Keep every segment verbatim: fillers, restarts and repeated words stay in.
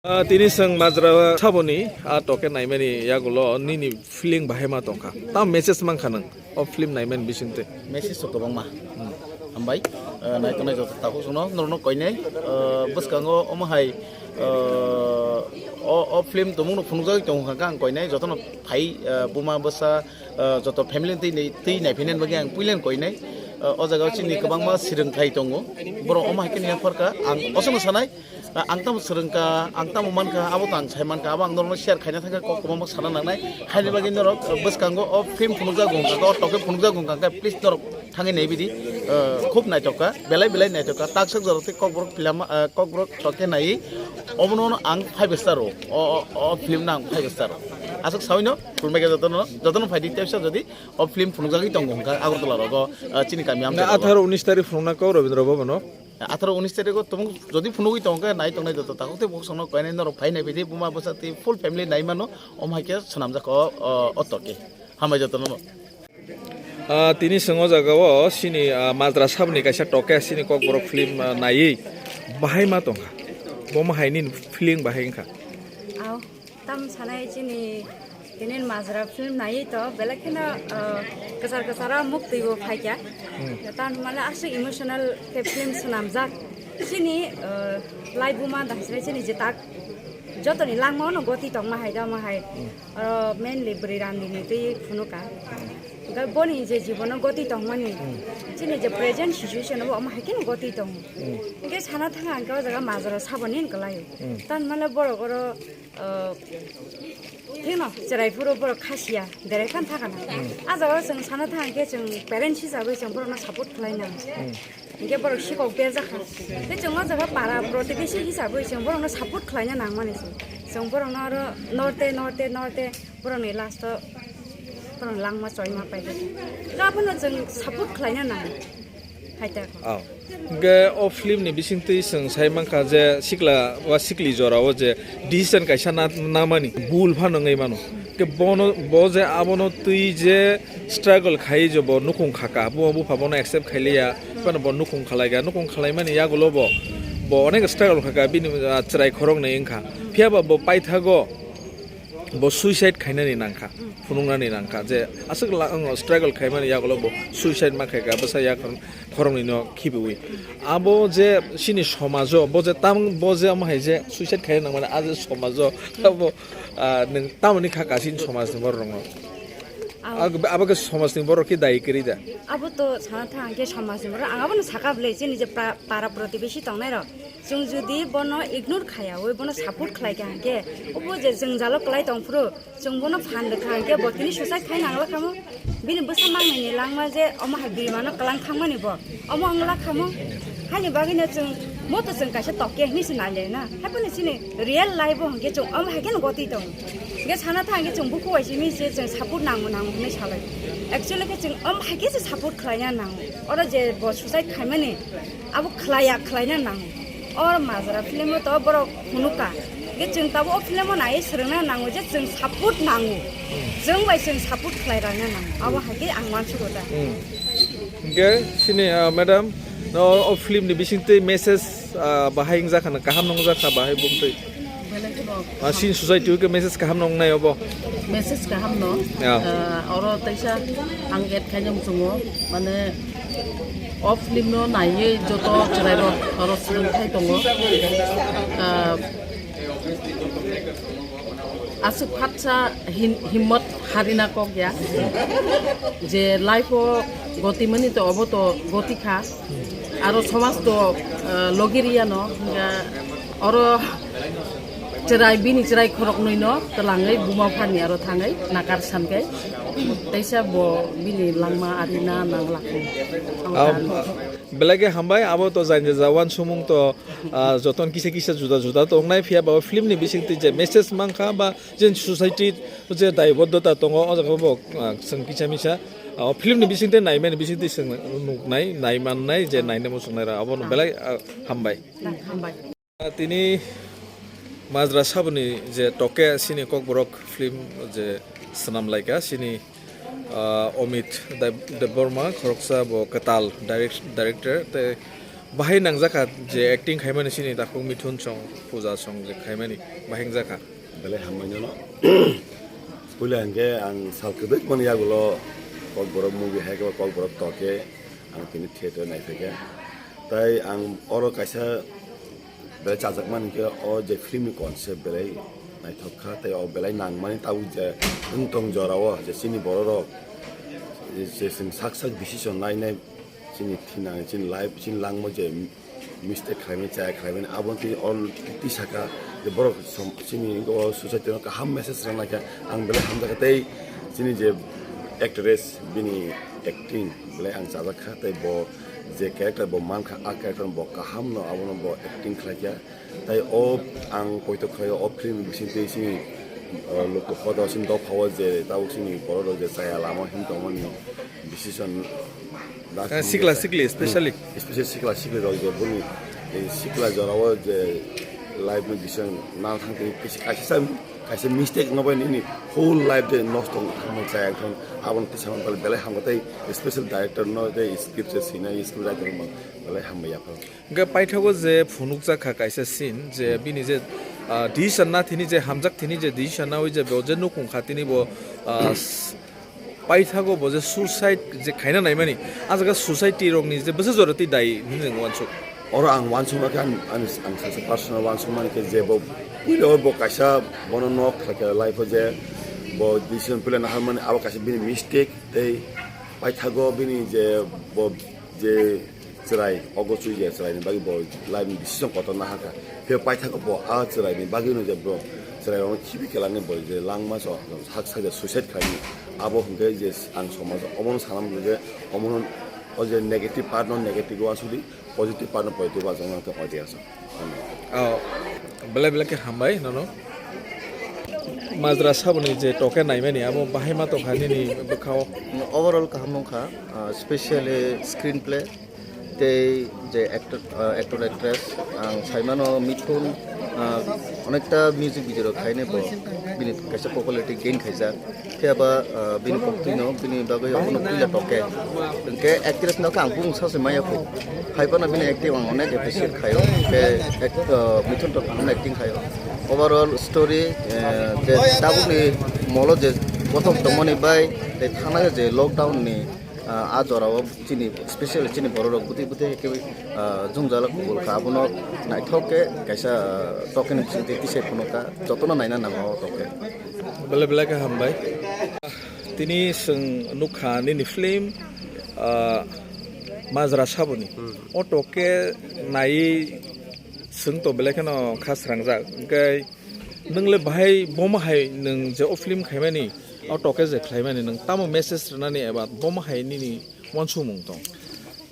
Ah, tini chwng majra saboni a toke naimani yagulo nini feeling bahai ma tongkha? Tam message mankha nwng o film naimani bisingtwi? Message to kwbangma. Hambai. Ah, naitongnai joto takhuk songno norokno koinai, ah, bwskango omo hai, ah, o, o film tongmungno phunukjagwi tongo hwnkha ang koinai jotono phai, ah, buma bwsa, ah, joto family twi, twi naiphainani bagwi ang puileng koinai. Ah, o jaga o chini kwbangma swrwngthai tongo, borok omo hai khe nini pharkha ang osongno sanai. Ah, ang tamo swrwngkha, ang tamo mankha, abo to ang sai mankha, abo ang norokno share khaina thangkha, kok kwbangma sana nangnai. Haini bagwi norok, ah, bwskango o film phunukjago hwnkha, o toke phunukjago hwnkha, please norok thangwi naibidi, ah, khub naithokha, belai belai naithokha, taksa jorok tei kokborok film, ah, kokborok toke naiwi, obono ang five star o, o, o, o film no ang five star o. Aswk sawi no, khulumbai khe jotono, jotono phaidi tepsa jodi o film phunukjagwi tongo hwnkha Agartala rogo, ah, chini kami amchai rogo. Atharo unis tarikh phunukna kok Rabindra Bhavan o. Atharo unis tarikh o tong, jodi phunugwi tongkha nai tongnai joto takhuk tei bukhuk songno koinai norok phai naibidi buma bwsa tei full family naimano omo hai khe swnamjak o, o, o toke. Hambai jotono. Ah, tini chwng o jaga o chini, ah, majra saboni kaisa toke chini kokborok film, ah, naiwi bahai ma tongkha. Bomo hai nini feeling bahai wngkha? Aw. Tam sanai chini tinin majra film naiwi to belai kheno, ah, kwchar kwcharo muktwi bo phaikha. Hmm. Tam hwnmale aswk emotional khe film swnamjak. Chini, ah, laibuma dangsinai chini jetak jotoni langma ono goti tongma hai da ma hai. Hmm. Oro mainly bwrwi Randini twi phunukha. Hwnkhe boni je jibono goti tongmani, Hmm. chini je present situation bo omo hai kheno goti tongo. Hmm. Hwnkhe sana thang ang khe o jaga majra saboni hwn kwlaio. Hmm. Tam hwnmale borok oro ah, thikno chwrai phuru borok khasiya, derai phan thakana. Hmm. A jaga o chwng sana thang khe chwng parents hisabwi chwng borokno support khlaina. Hmm. Hinkhe borok sikok berjak kha. Tei chwng o jaga para protibesi hisabwi chwng borokno support khlaina nangmani se. Chwng borokno aro norte, norte, norte borokni last o borokni langma choima paikha. Abono chwng support khlaina nango. Hai ta kho. Oh. Hingke o film ni bisingtwi chwng sai mankha je sikla ba sikli jora o je decision kaisa na, namani bul phano wngwi mano. Hingke bono, bo je abono twi je struggle khai je bo nukhung khaka, buma bupha bono accept khailiya, phano bo nukhung khalaiga, nukhung khalaimani yagulo bo, bo onek struggle khaka, bini, ah, chwrai khoroknwi wngkha. Phiyaba bo paithago, bo suicide khainani nangkha, phunuknani nangkha, je aswk la-, ang struggle khaimani yagulo bo suicide ma khaika, bwsa yak khoroknwi no khibiwi. Abo je chini somajo, bo je tam, bo je omo hai je suicide khaina nangmani, a je somajo, abo, ah, nwng tamoni kha ka chini somajni borok rokno? Abo, abo khe somajni borok khe dayi kwrwi da? Abo to sana thang khe somajni borok, ang abono saka bwle, chini je pra-, para protibesi tongnai rok. Chwng jodi bono ignore khaya, oi bono support khlai kha hwnkhe, obo je jwngjalo kwlai tong phuru, chwng bono phan rwkha hwnkhe, bo tini suicide khai nangla khamo, bini bwsa mangnaini langma je omo hai bini mano kwlang thangmani bo, omo wngla khamo. Haini bagwino chwng, mo to chwng kaisa tokke hinwi se nai lai na, haiphano chini real life o hwnkhe chwng omo hai kheno gotwi tongo. Hwnkhe sana thang hwnkhe chwng bukhuk bai simi se chwng support nango nango hinwi salai. Actually khe chwng omo hai khe se support khlaina nango. Oro je bo suicide khaimani, abo khlaiya, khlaina nango. Or majra film o to borok phunukha. Hingke chwng tabuk o film o nai swrwngna nango je chwng support nango. Chwng bai chwng support khlai rwna nango. Abo hai khe ang uansukha da. Hmm. Hingke sini, ah, madam, no, o film ni bisingtwi message, ah, bahai wngjakha na, kaham nungjakha bahai bumtwi? Belai kheno. Ah, sin society o khe message kaham no wngnai obo? Message kaham no. Ya. Ah, oro teisa ang add khaina muchungo, mane o film no naiwi joto chwrai rok oro swrwng khai tongo. Ah, aswk phatsa hin-, himmot harina kok ya. Je life o goti mani to obo to goti kha. Aro somaj to, ah, logi riya no. Hingga oro chwrai, bini chwrai khoroknwi no twlangwi buma phani aro thangwi nakar sankai. Teisa bo bini langma ari na nang lakho. Ang Am, tan. Belai khe hambai, abo to jainja jawan sumung to, ah, joton kisa kisa juda juda tongnai, phiya ba film ni bisingtwi je message mankha ba je society je daibodota tongo, o jaga bo, ah, chwng kisa misa, ah, film ni bisingtwi naimani bisingtwi chwng nuknai, naimannai je naina muchungnai rok, abono belai, ah, hambai. Hambai. Tini majra saboni je toke sini kokborok film je swnam laika sini, ah, Amit Deb-, Debbarma khoroksa bo kwtal direct-, director tei Bahai nangjakha je acting khaimani chini takhuk Mithun song, Puja song je khaimani bahai wngjakha. Belai hambai nono. Puila hwnkhe ang sal kwbwi mani yagulo Kokborok movie hai khe Kokborok Toke ang tini theater nai phaikha. Tai ang oro kaisa belai chajakmani khe o je film ni concept belai naithok kha, tei o belai nangmani tabuk je wng tong jorao je chini borok rok je chwng sak sak decision nai nai chini thinang, chini life, chini langma je mistake khlaimani, chaya khlaimani, abo tini o twi saka je borok som-, chini o society no kaham message rwna khe ang belai hamjakha tei chini je actress bini acting belai ang chajakha tei bo je character bo mankha, a character bo kaham no abono bo acting khlaikha. Tai o ang poito khlaio, o film bisingtwi chini, uh, luku hodo chini dophao je tabuk chini borok rok je chaya lama hin tongmani decision na Ah, thumwi sikla je sikli, especially. Especially sikla sikli rok je boni, eh, sikla jorao je life ni decision na thang tini kisi kaisa sa, kaisa mistake no bai nini whole life je nosto wngkha chaya wngkha, abono tisa belai hamkha tei special director no tei script je sinai script writer no belai hambai yapharo. Hingke paithago je phunukjak kha kaisa scene, je bini je, ah, decision na thini je hamjak thini je decision nawi je bo je nukung kha tini bo, ah, s-, paithago bo je suicide je khaina naimani, ah jaga society rokni je bwsa jora twi dai hinwi nwng uansuk. Oro ang uansukma khe ang, ang, ang sacha personal uansukmani khe je bo puila bo kaisa bono nok khlai khe life o je bo decision puila naharmani abo kaisa bini mistake tei paithago bini je bo je chwrai, ogo chui je chwraini bagwi bo life ni decision kotor nahakha. Phiya paithago bo a chwraini bagwino je bo chwrairokno khibi kelangni bo je langma so hak sajak suicide khlaini. Abo hwnkhe je ang somajo omono sana muchungo je omono o je negative part no negative o asudi, positive part no positive o aswk audience o. Oh, belai belai khe hambai nono. Majra saboni je toke naimani abo bahai ma tongkha nini bwkhao. Overall kaham wngkha, ah, specially screenplay tei je actor, ah, actor actress ang saimano Mithun, ah, onekta music video rok khainai bo bini kaisa popularity gain khaijak. Phiya ba, ah, bini koktwino, bini bagwi abono puila toke. Hwnkhe actress no khe ang bumung sasu maya kho. Hai phano bini acting ang onek appreciate khaio. Hwnkhe act-, ah, Mithun to kaham acting khaio. Overall story, eh, je tabukni molo je bothop tongmani bai, tei thana je lockdown ni, ah, a jorao chini, specially chini borok rok bwtwi bwtwi khe, ah, jwngjal kubul kha. Abono naithok khe kaisa, ah, tokeni bisingtwi tisai phunuk kha. Jotono naina nango o toke. Belai belai khe hambai. Tini chwng nukha nini film, ah, Majra Saboni. Hmm. O toke naiwi chwng to belai kheno kha srangjak. Hwnkhe nwng le bahai bomo hai nwng je o film khaimani, o toke je khlaimani nwng tamo message rwnani eba bomo hai nini uansukmung tong?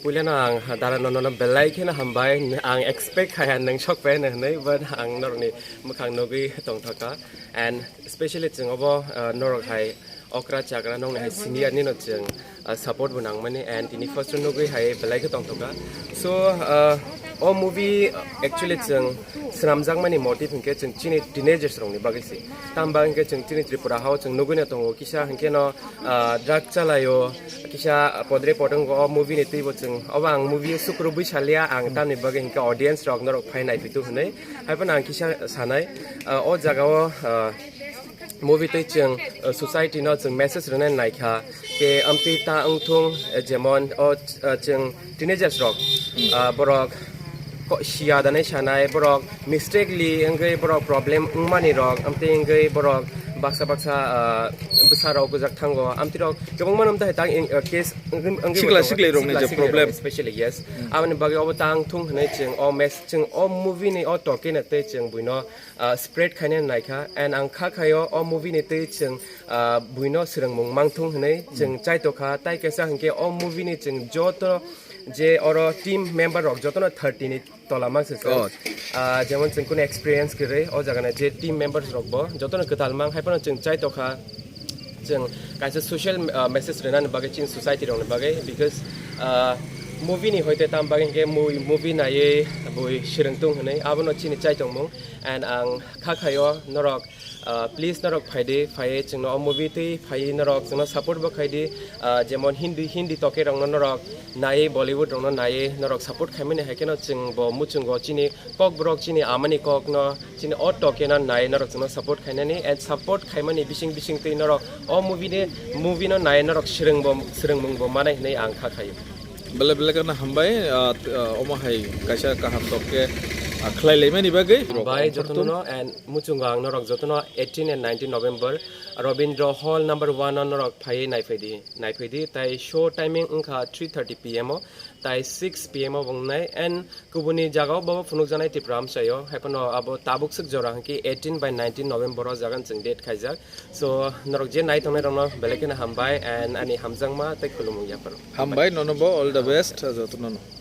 Puilano ang dara nono belai kheno hambai. Ang expect khaya nwng sok pai hwnwi, but ang norokni mwkhang nugwi tongthokha. And specially chwng obo, uh, norok hai okra chakra nokni hai senior nino chwng, uh, support bo nangmani, and tini first nugwi hai belai khe tongthokha. So, uh, o movie actually chwng swnamjakmani motive hinkhe chwng chini teenagers rokni bagwi se. Tamo bagwi hinkhe chwng chini Tripura hao chwng nugwino tongo kisa hinkhe no, ah, drug chalaio, kisa podre podongo o movie ni twibo chwng, obo ang movie o sukrubwi salia, ang tamni bagwi hinkhe audience rok norok phai naipitu hwnwi. Haiphano ang kisa sanai, ah, o jagao, ah, movie twi chwng, ah, society no chwng message rwnai naikha, tei amtwi ta wngthung, eh, jemon o, ah, chwng teenagers rok, ah, borok ko-, siya danai sanai, borok mistakenly wngwi borok problem wngmani rok, amtwi wngwi borok baksa baksa, ah, bwsa rok gujak thango, amtwi rok kwbangma no tai tang, ah, case wngwi, wngwi Sikla tongo, siklirokni sikla je siklirok problem. Especially, yes. Aboni bagwi obo tang thung hwnwi chwng o mes-, chwng o movie ni o toke no tei chwng buino, ah, spread khaina naikha, and ang kha khaio o movie ni twi chwng, ah, buino swrwngmung mangthung hwnwi chwng chaitokha, tai kaisa hinkhe o movie ni chwng joto je oro team member rok jotono thirty ni tola mangse sir. Oh. Ah, jemon chwng kuno experience kwrwi, o jagana je team members rok bo jotono kwtal mang, haiphano chwng chaitokha, chwng kaisa social, ah, message rwnani bagwi chini society rokni bagwi, because, ah, Movie ni hoite tam bagwi hinkhe mui-, movie naiwi bui swrwng tung hwnwi abono chini chaitongmung. And ang kha khaio norok, ah, please norok phaidi, phaiwi chwngno o movie twi phaiwi norok chwngno support bo khaidi. Ah, jemon Hindi, Hindi toke rokno norok naiwi, Bollywood rokno naiwi norok support khaimani hai kheno chwngbo muchungo chini kokborok chini amani kokno chini o tokeno nai norok chwngno support khainani and support khaimani bising bising twi norok o movie ni, movie no nai norok swrwngbo, swrwngmungbo manai hwnwi ang kha khaio. Belai belai kheno hambai, ah, t-, ah, omo hai kaisa kaham tokke, ah, khlai laimani bagwi. Hambai jotono and muchungo ang norok jotono eighteen and nineteen November Rabindra Hall number one o norok phaiwi naiphaidi, naiphaidi tai show timing wngkha three thirty P M o tai six P M o wngnai and kubuni jagao bo phunukjaknai Tripura amchaio, haiphano abo tabuk swk jora hwnkhe eighteen by nineteen November o jagan chwng date khaijak. So, norok je nai tongnai rokno belai kheno hambai and ani hamjakma tei khulumung yapharo. Hambai, nono bo all the best, jotono no.